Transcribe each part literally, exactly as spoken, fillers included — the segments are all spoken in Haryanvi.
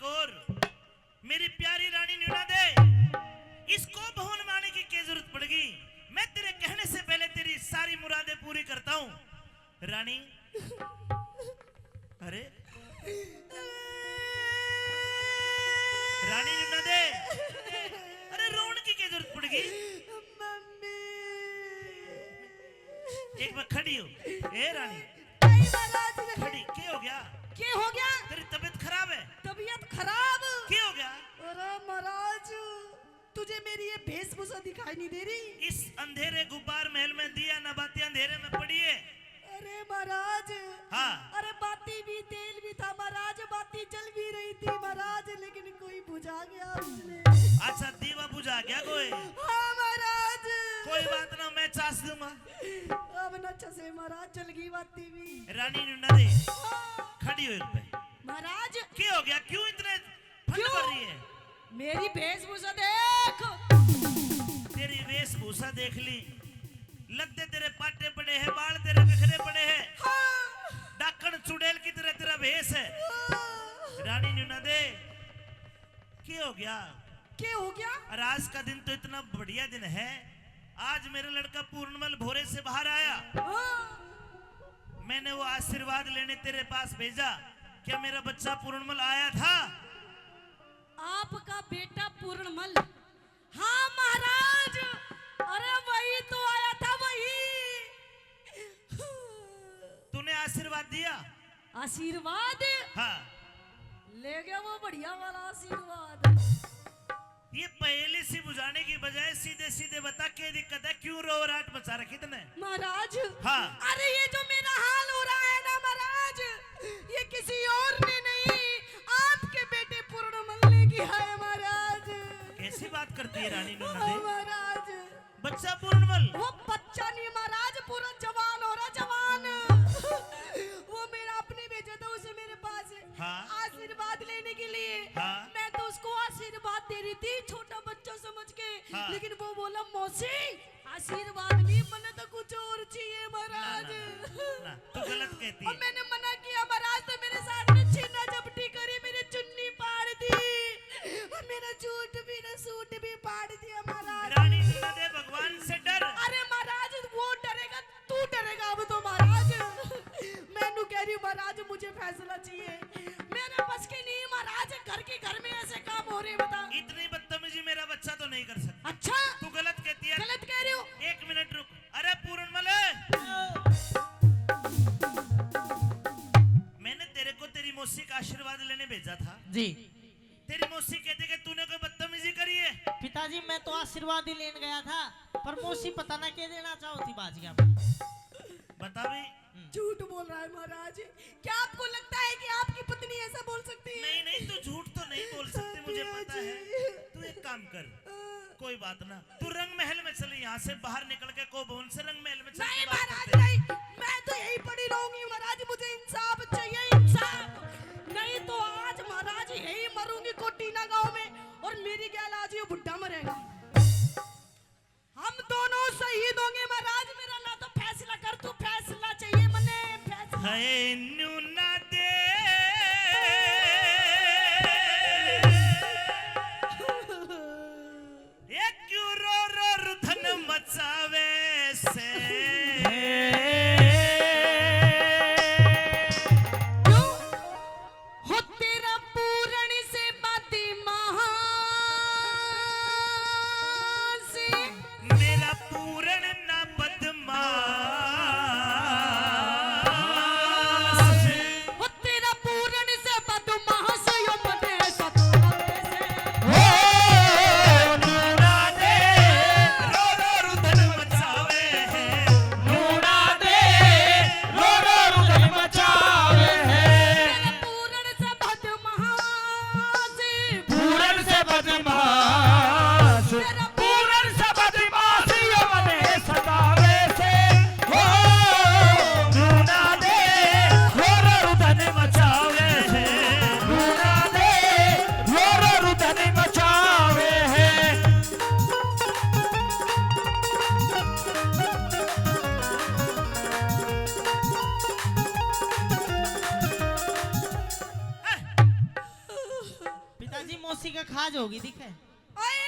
और मेरी प्यारी रानी नूना दे, इसको भवन में आने की क्या जरूरत पड़गी? मैं तेरे कहने से पहले तेरी सारी मुरादें पूरी करता हूँ। रानी, अरे रानी नूना दे, अरे रोण की क्या जरूरत पड़गी? मम्मी। एक बार खड़ी हो। ए रानी, नहीं महाराज, नहीं। खड़ी, के हो गया? के हो गया? तेरी तबीयत खराब है? तबीयत खराब? के हो गया? अरे महाराज, तुझे मेरी ये वेशभूषा दिखाई नहीं दे रही? इस अंधेरे गुब्बार महल में दिया ना बाती अंधेरे में पड़ी है। अरे महाराज, हाँ। अरे बाती भी, तेल भी था महाराज, बाती जल भी रही थी महाराज, लेकिन कोई बुझा गया उसने। अच्छा, दीवा बुझा गया कोई? हाँ महाराज। कोई बात ना, मैं चास दूंगा। अब न चसे महाराज, जल गई बाती भी। रानी नूना दे, हाँ। खड़ी हो एक पे। महाराज। क्या हो गया, क्यों इतने फट क्यों? कर रही है? मेरी वेशभूषा देख। तेरी वेशभूषा देख ली, लत्ते तेरे पाटे पड़े हैं, बाल तेरे बिखरे पड़े हैं। हाँ। डाकण चुड़ैल की तरह तेरा भेष है। हाँ। रानी नूना दे, के हो गया? के हो गया? अरे आज का दिन तो इतना बढ़िया दिन है, आज मेरा लड़का पूर्णमल भोरे से बाहर आया। हाँ। मैंने वो आशीर्वाद लेने तेरे पास भेजा, क्या मेरा बच्चा पूर्णमल आया था? आपका बेटा पूर्णमल? हाँ महाराज, अरे वही तो आया था, वही। तूने आशीर्वाद दिया? आशीर्वाद? हाँ। ले गया वो बढ़िया वाला आशीर्वाद। ये पहेली सी बुझाने की बजाय सीधे सीधे बता, क्या दिक्कत है, क्यों रोराट मचा रखी तने? महाराज, हाँ। अरे ये जो मेरा हाल हो रहा है ना महाराज, ये किसी और ने नहीं, आपके बेटे पूर्णमल ने किया है महाराज। कैसी बात करती है रानी नूना दे? हाँ, महाराज। बच्चा पूर्णमल? वो बच्चा नहीं महाराज, पूरा जवान हो रहा, जवान। वो मेरा अपने भेजा था उसे मेरे पास हाँ। आशीर्वाद लेने के लिए। हाँ। मैं तो उसको आशीर्वाद दे रही थी छोटा बच्चा समझ के, हाँ। लेकिन वो बोला, मौसी, आशीर्वाद नहीं, मने तो कुछ और चाहिए महाराज। ना, ना, ना, ना, तू गलत कहती है। और मैंने मना किया महाराज, तो मेरे साथ में छीना झपटी करी, मेरी चुन्नी फाड़ दी, और मेरा झूठ भी ना सूट भी फाड़ दिया महाराज। रानी नूना दे, भगवान से डर। अरे महाराज, वो डरेगा, तू डरेगा अब तो महाराज। मैं नू कह रही हूँ महाराज, मुझे फैसला चाहिए, मेरे बस की नहीं महाराज, घर के घर में ऐसे काम हो रहे, बता। इतनी बदतमीजी मेरा बच्चा तो नहीं कर सकता। अच्छा? तू गलत कहती है। गलत कह रही हूँ। एक मिनट रुक। अरे पूरणमल, मैंने तेरे को तेरी मौसी का आशीर्वाद लेने भेजा था। जी। तेरी मौसी कहती कि तूने कोई बदतमीजी करी है। पिताजी, मैं तो आशीर्वाद ही लेने गया था, पर मौसी पता ना क्या देना चाहो थी, बाज गया मैं। बता भी। हम्म। झूठ बोल रहा है महाराज। क्या आपको लगता है कि आपकी पत्नी ऐसा बोल सकती है? नहीं, नहीं, तू झूठ तो नहीं बोल सकती, मुझे पता है। तू एक काम कर, कोई बात ना, तू रंग महल में चले, यहाँ से बाहर निकल के को भवन से रंग महल में चल के नहीं बात महाराज, करते हैं। नहीं, मैं तो यहीं पड़ी रहूंगी महाराज, मुझे इंसाफ चाहिए, इंसाफ। नहीं तो आज महाराज यहीं मरूंगी कोटीना गांव में, और मेरी गैल आज ये बुढ़ा मरेगा। हम दोनों शहीद होंगे महाराज, मेरा ना तो फैसला कर तू, फैसला चाहिए मने, फैसला। हाय नूना दे, ये क्यों रो रो रुधन मचावे से? क्यों? हो तेरा पूरण से बदमाश। मेरा पूरण ना बदमाश। किसी का खाज होगी, दिखे। ओए,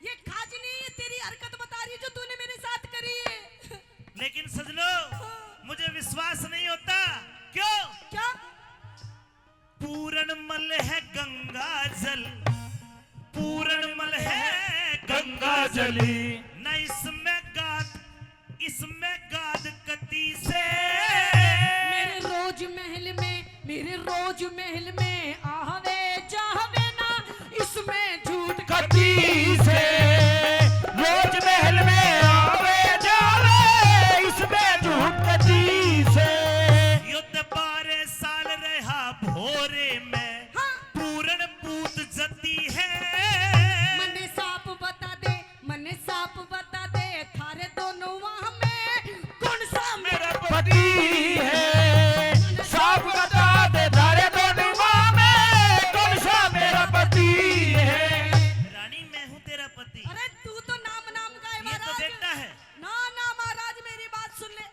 ये खाज नहीं है, तेरी हरकत बता रही है जो तूने मेरे साथ करी है। लेकिन सजनो, मुझे विश्वास नहीं होता। क्यों? क्या? पूरण मल है गंगा जल, पूरण मल है गंगा जली। न इसमें गाद, इसमें गाद कती से। मेरे रोज महल में, मेरे रोज महल में आवे जावे ना, इसमें झूठ कती से। रोज महल में आवे जावे, इसमें झूठ कती से। यो तो बारह साल रहा भोरे में, हाँ। पूरण पूत जती है। मने साफ बता दे, मने साफ बता दे, थारे दोनों में कौन सा मेरा पति है? साफ बता दे, थारे दोनों में कौन सा मेरा पति है? रानी, मैं हूँ तेरा पति। अरे, तू तो नाम नाम का है, ये तो महाराज। बेटा है। ना, ना, महाराज, मेरी बात सुन ले।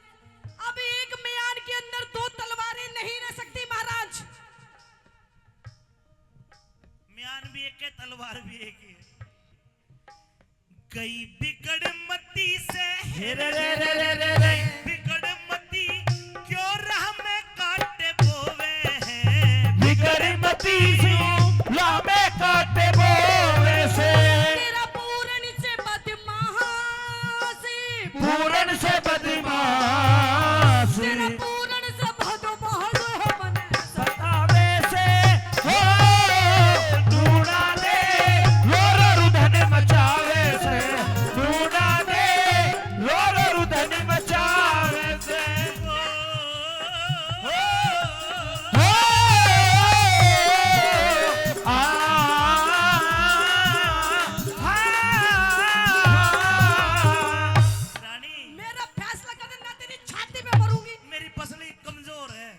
अब एक म्यान के अंदर दो तलवारें नहीं रह सकती, महाराज। म्यान भी एक है, तलवार भी एक ही है। गई बिगड़ मती से, हे रे रे रे रे रे रे। गई बिगड़ मती, क्यों राह में कांटे बोवे है? बिगड़ मती से, राह में कांटे बोवे से। तेरा पूरण से बदमाश, पूरण से बदमाश। तेरा पूरण से बदमाश है मने सतावे से, हो, ढूंढा दे, लोर रुधन मचावे से, ढूंढा दे, लोर रुधन मचावे से, हो, हो, आ, आ, रानी, मेरा फैसला कर दे, ना तेरी छाती पे मरूंगी। मेरी पसली कमजोर है,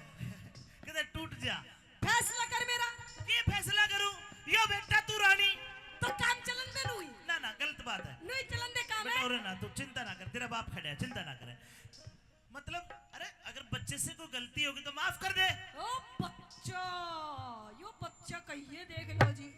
किधर टूट जा। फैसला कर मेरा। के फैसला करूं? यो बेटा तू रानी। तो काम चलन दे नू ही। ना, ना, गलत बात है। नहीं चलन दे काम बेटा, है। और ना, तू चिंता ना कर, तेरा बाप खड़ा है, चिंता ना करे। मतलब, अरे, अगर बच्चे से कोई गलती होगी तो माफ कर दे। ओ बच्चा, यो बच्चा कहिए, देख लो जी।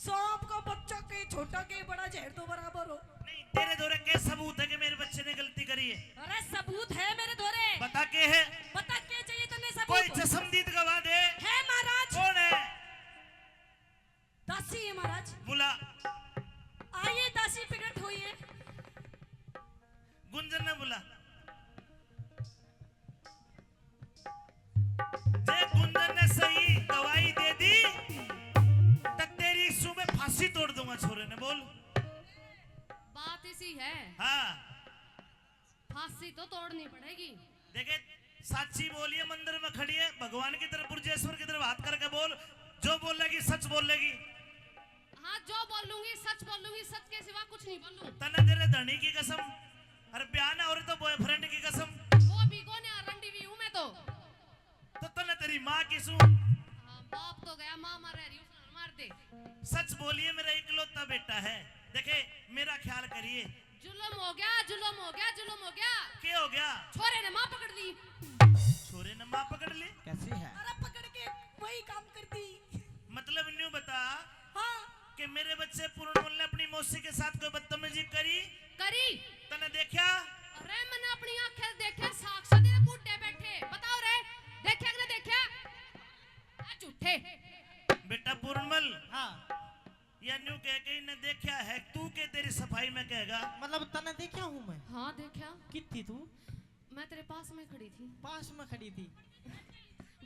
सांप का बच्चा के छोटा के बड़ा, जहर तो बराबर हो। नहीं, तेरे धोरे के सबूत है कि मेरे बच्चे ने गलती करी है? अरे, सबूत है मेरे धोरे। बता के है? बता के चाहिए तन्ने सबूत? कोई चश्मदीद गवाह दे। है महाराज। कौन है? दासी है महाराज। बुला। आइए दासी, प्रकट होइए। गुंजन ने बुला। जे गुंजन ने सही गवाही दे दी, तो तेरी सुबह फांसी तोड़ दूंगा छोरे ने। बोल। बात इसी है। हाँ। फांसी तो तोड़नी पड़ेगी। देखे, साची बोलिए, मंदिर में खड़ी है, भगवान की तरफ, बुरजेश्वर की तरफ हाथ करके बोल, जो बोलेगी सच बोलेगी। हाँ, जो बोलूंगी सच बोलूंगी, सच के सिवा कुछ नहीं बोलूं। तने तेरे धनी की कसम, अरे ब्याह ना हो रही तो बॉयफ्रेंड की कसम। वो भी कोने, रंडी भी हूँ मैं तो। तो तने तेरी माँ की सूं। हाँ, बाप तो गया, माँ मारे हरी उस मार दे। सच बोलिए, मेरा इकलौता बेटा है। देखे, मेरा ख्याल करिए। जुल्म हो गया, जुल्म हो गया, जुल्म हो गया। के हो गया? छोरे ने माँ पकड़ ली। छोरे ने माँ पकड़ ली? कैसी है? अरे पकड़ के वही काम कर दी। मतलब न्यू बता। हाँ। कि मेरे बच्चे पूर्णमल ने अपनी मौसी के साथ कोई बदतमीजी करी? करी। तने देखा? अरे मैंने अपनी आंखें देखे, साक्षात तेरे बूढ़े बैठे। बताओ रे, देखा कि ना देखा? आ झूठे। बेटा पूर्णमल। हाँ। या न्यू कह के इन्हें देखा है, तू के तेरी सफाई में कहेगा? मतलब तने देखा हूँ मैं? हाँ देखा। कित थी तू? मैं तेरे पास में खड़ी थी। पास में खड़ी थी?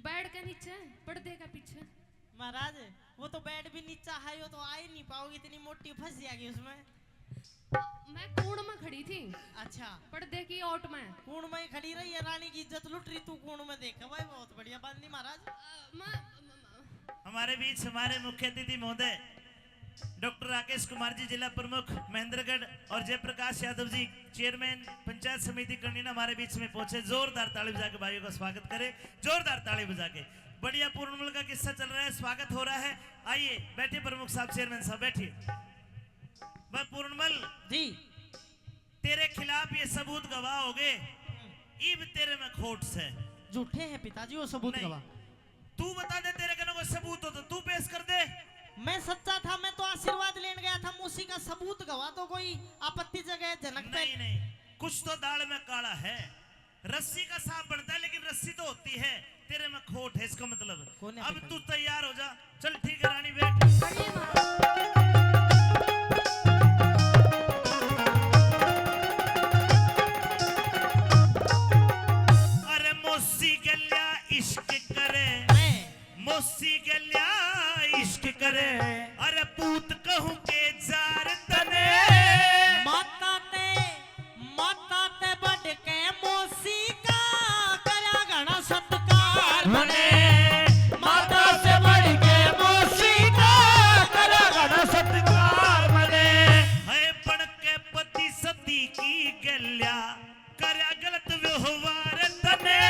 बेड के नीचे, पर्दे के पीछे। महाराज, वो तो बेड भी नीचा है, यो तो आ ही नहीं पाओगी, इतनी मोटी फंस जाएगी उसमें। मैं कूण में खड़ी थी। अच्छा। पर्दे की ओट में। कूण में ही खड़ी रही है, रानी की इज्जत लुट रही तू कूण में, देख भाई, बहुत बढ़िया बात नहीं महाराज। अ, मैं, म-, म-, हमारे बीच हमारे मुख्य अतिथि महोदय डॉक्टर राकेश कुमार जी, जिला प्रमुख महेंद्रगढ़, और जयप्रकाश यादव जी, चेयरमैन पंचायत समिति कर्णिना, हमारे बीच में पहुंचे। जोरदार ताली बजा के भाइयों का स्वागत करें, जोरदार ताली बजा के। बढ़िया, पूर्णमल का किस्सा चल रहा है, स्वागत हो रहा है। आइए, बैठिए प्रमुख साहब, चेयरमैन साहब, बैठिए। भाई पूर्णमल जी, तेरे खिलाफ ये सबूत गवाह हो गए, इब तेरे में खोट से। झूठे हैं पिताजी वो सबूत नहीं। गवाह। तू बता दे, तेरे कने कोई सबूत हो तो तू पेश कर दे। मैं सच नहीं, नहीं, कुछ तो दाल में काला है। रस्सी का सांप बनता है, लेकिन रस्सी तो होती है। तेरे में खोट है, इसका मतलब। कौन है अब बेटा? तू तैयार हो जा। चल ठीक है रानी, बैठ। अरे माँ। अरे मौसी गल्या इश्क करे, मैं। मौसी गल्या इश्क करे, अरे पूत कहूँ के जार तने। माता ते, माता ते बढ़ के मौसी का, करया घणा सत्कार मने। माता से बढ़ के मौसी का, करया घणा सत्कार मने। है बन के पति सती की गल्या, करया गलत व्यवहार तने।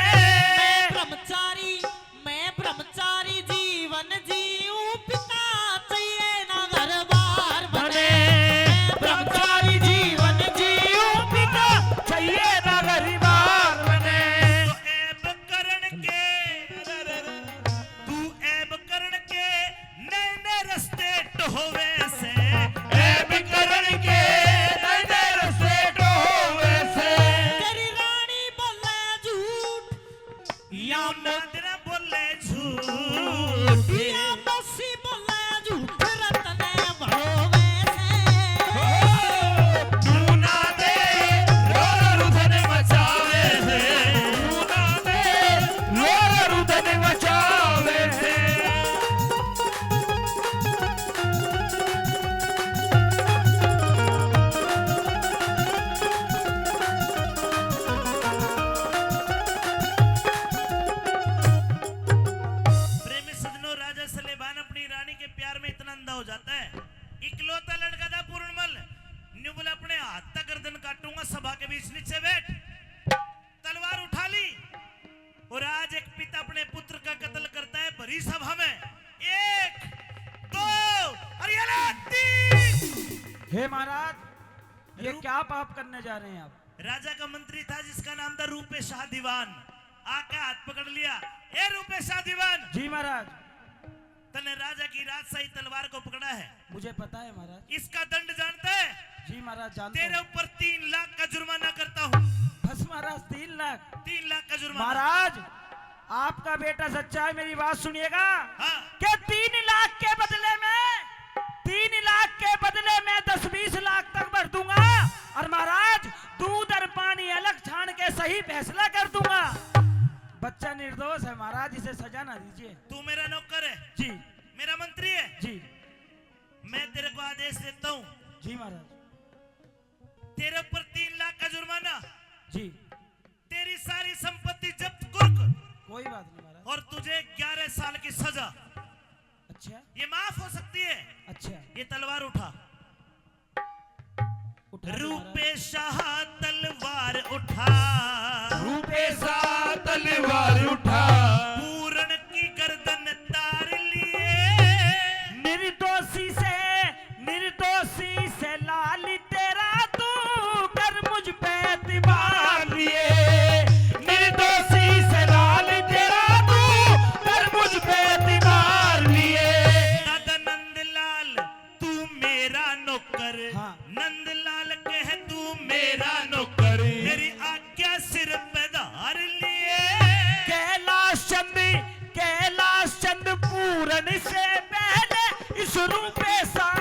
मैं ब्रह्मचारी, मैं ब्रह्मचारी जीवन जीऊं, पिता चाहिए ना घर बार बने। मैं ब्रह्मचारी जीवन जीऊं, पिता चाहिए ना घर बार बने। तो ऐब करण के तू ऐब करण के नए नए रस्ते टोहवे से। ऐब करण के नए नए रस्ते टोहवे से। तेरी रानी बोले झूठ, या नादरा बोले झूठ, या मौसी बोले झूठ, रतने भरोवे से। हो, नूना दे रो रो रुदन मचावे से। नूना दे रो रो रुदन मचावे से। प्रेमी सजनों, राजा सलेबान अपनी रानी के प्यार में इतना अंधा हो जाता है। इकलौता लड़का था पूरणमल, न्यू बोला, "अपने हाथ तक गर्दन काटूंगा, सभा के बीच नीचे बैठ।" तलवार उठा ली और आज एक पिता अपने पुत्र का कत्ल करता है भरी सभा में। एक, दो और ये ला तीन। हे महाराज, ये रूप- क्या पाप करने जा रहे हैं आप? राजा का मंत्री था जिसका नाम था रूपे शाह दीवान। आके हाथ पकड़ लिया। ए रूपे शाह दीवान। जी महाराज। तने राजा की राजशाही तलवार को पकड़ा है। मुझे पता है महाराज। इसका दंड जानता है? जी महाराज, जानता तेरे हूँ। ऊपर तीन लाख का जुर्माना करता हूँ। बस महाराज, तीन लाख? तीन लाख का जुर्माना। महाराज, आपका बेटा सच्चा है, मेरी बात सुनिएगा। हाँ। कि तीन लाख के बदले में, तीन लाख के बदले में दस बीस लाख तक भर दूंगा। और महाराज, दूध और पानी अलग छान के सही फैसला कर दूंगा। बच्चा निर्दोष है महाराज, इसे सजा ना दीजिए। तू मेरा नौकर है। जी। मेरा मंत्री है। जी। मैं तेरे को आदेश देता हूँ। जी महाराज। तेरे ऊपर तीन लाख का जुर्माना। जी। तेरी सारी संपत्ति जब्त कुर्क। कोई बात नहीं महाराज। और तुझे ग्यारह साल की सजा। अच्छा। ये माफ हो सकती है। अच्छा। ये तलवार उठा। उठा दे महाराज। रूपे शाह तलवार उठा। रूपे शाह तलवार उठा। पूरण की गर्दन तार लिए। निर्दोषी से, निर्दोषी से लाल तेरा तू कर मुझ पे एतबार लिए। निर्दोषी से लाल तेरा तू कर मुझ पे एतबार लिए। दादा नंदलाल तू मेरा नौकर। हाँ। नंदलाल कह तू मेरा नौकर। मेरी आज्ञा सिर पे धार लिए। कैलाश चंद, कैलाश चंद पूरण से पहले इस रूपे सा